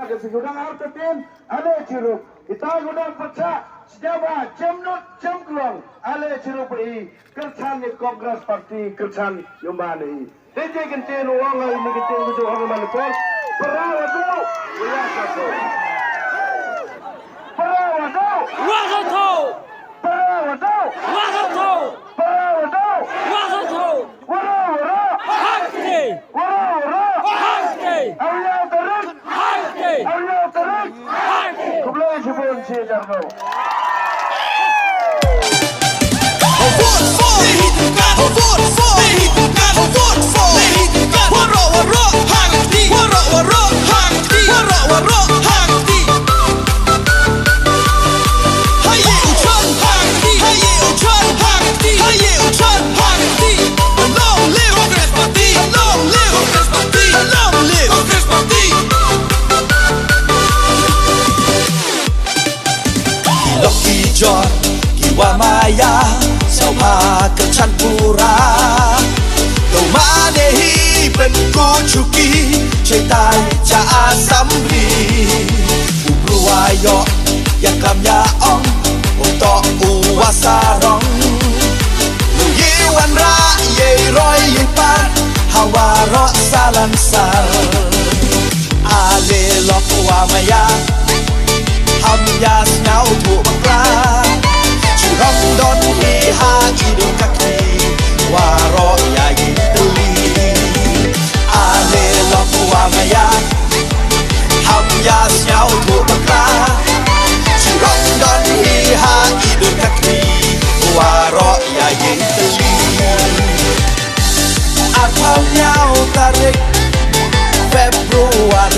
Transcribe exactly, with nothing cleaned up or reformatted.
Ka shu dang artatien, ale chirup. Kita u dang pyrshah, sdang ba, jemnud, jemklong, ale chirup i, kyrchan i Congress Party, kyrchan i umane i. Te te kyntien u ong ai, ni kyntien u ong ai man por. Para wa do, wa sa to. Para wa do. Wa sa to. Para wa do. Wa sa to. Para wa do. Wa sa to. Wara wara. Hakti. Wara wara. Hakti. Awiya tarik. Hakti. Awiya tarik. Hakti. Khublei shibun shi jarno. Vote for. Vote for. Vote for. Wara wara. Hakti. Wara wara. Hakti. Wara wara. Hakti. Haye u chon hakti, haye u chon hakti, haye u chon hakti. Long live Congress Party, long live Congress Party, long live Congress Party. Ki lok ki jor, ki wa maya, sawha ka chan pura. To mane hi pen ko chuki, chetai cha asambli. U bru wa yo, ya kam ya ong, u to u wa sarong. U ye wan ra, ye roi ye par, hawa ro salan sar. Ale lok wa maya, ham ya